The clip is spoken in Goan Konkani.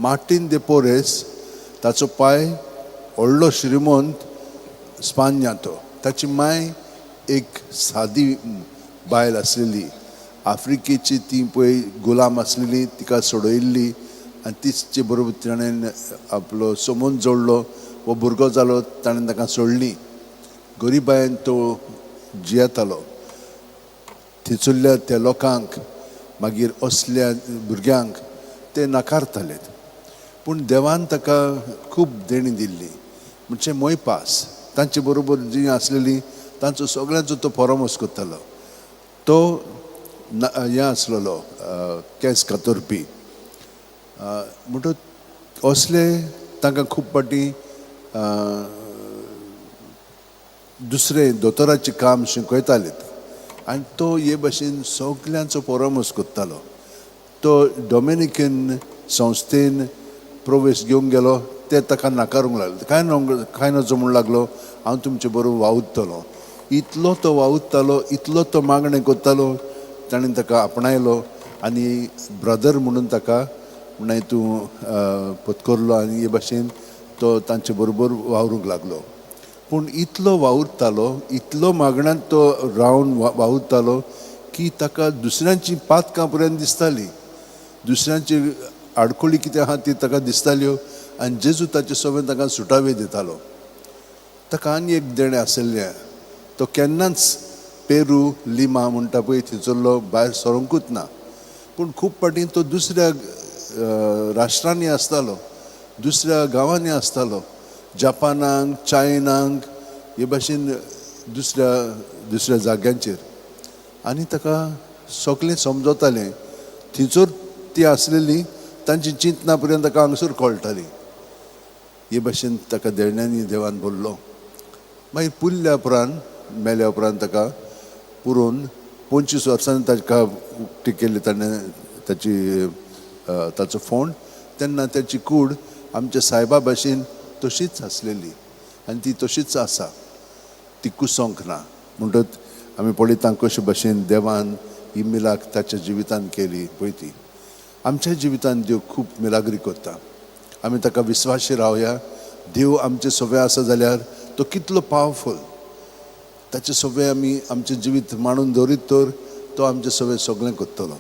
मार्टीन दे पोरेस ताचो पाय व्हडलो श्रीमंत स्पान्या तो. ताची माय एक सादी बायल आसलेली, आफ्रिकेची. ती पळय गुलाम आसलेली, तिका सोडयल्ली आनी तिचे बरोबर ताणें आपलो संबंद जोडलो. हो भुरगो जालो, ताणें ताका सोडली. गरिबायेन तो जियेतालो. थंयसरल्या त्या लोकांक मागीर असल्या भुरग्यांक ते नाकारताले. पूण देवान ताका खूब देणी दिल्ली, म्हणजे मोयपास. तांचे बरोबर जीं आसलेलीं तांचो सगळ्यांचो तो परामर्श करतालो. तो हें आसलेलो, केंस कातरपी. म्हणटच असले तांकां खूब फावटी दुसरे दोतोराचें काम शिकयताले आनी तो हे भशेन सगल्यांचो परामर्श करतालो. तो डॉमिनिकन संस्थेन प्रवेश घेवंक गेलो, ते ताका नाकारूंक लागले. कांय कांय नजो म्हणूंक लागलो, हांव तुमचे बरोबर वावुरतलो. इतलो तो वावुरतालो, इतलो तो मागणें करतालो, ताणें ताका आपणायलो आनी ब्रदर म्हणून ताका म्हणून तूं पत्करलो आनी हे भाशेन तो तांचे बरोबर वावरूंक लागलो. पूण इतलो वावुरतालो, इतलो मागण्यांत तो रावन वावुरतालो की ताका दुसऱ्यांची पातकां पर्यंत दिसताली, दुसऱ्यांची आडखळी कितें आहा ती ताका दिसताल्यो आनी जेजू ताचे सोबेन ताका सुटावे दितालो. ताका आनी एक देणें आशिल्लें, तो केन्नाच पेरू लिमा म्हणटा पळय थंयसरलो भायर सरोंकूच ना. पूण खूब फावटी तो दुसऱ्या राष्ट्रांनी आसतालो, दुसऱ्या गांवांनी आसतालो, जपानाक, चायनाक, हे भाशेन दुसऱ्या दुसऱ्या जाग्यांचेर. आनी ताका सगळें समजतालें. थंयसर ती आसलेली तांची चिंतना पर्यंत ताका हांगसर कळटाली. हे भाशेन ताका देण्यांनी देवान भरलो. मागीर पुरल्या उपरांत, मेल्या उपरांत ताका पुरोवन 25 वर्सांनी ताका उक्ती केल्ली ताणें ताची ताचो फोंड. तेन्ना ताची कूड आमच्या सायबा भाशेन तशीच आसलेली आनी ती तशीच आसा, ती कुसोंक ना. म्हणटच आमी पळयता कशे भाशेन देवान ही मिलाग्र ताच्या जिवितान केली पळय ती. आमच्या जिवितान देव खूब मिलाग्री करता. आमी ताका विस्वाशी रावया. देव आमचे सगळे आसा जाल्यार तो कितलो पावरफूल. ताचे सगळे आमी आमचें जिवीत मांडून दवरीत तर तो आमचें सगळें सगळें करतलो.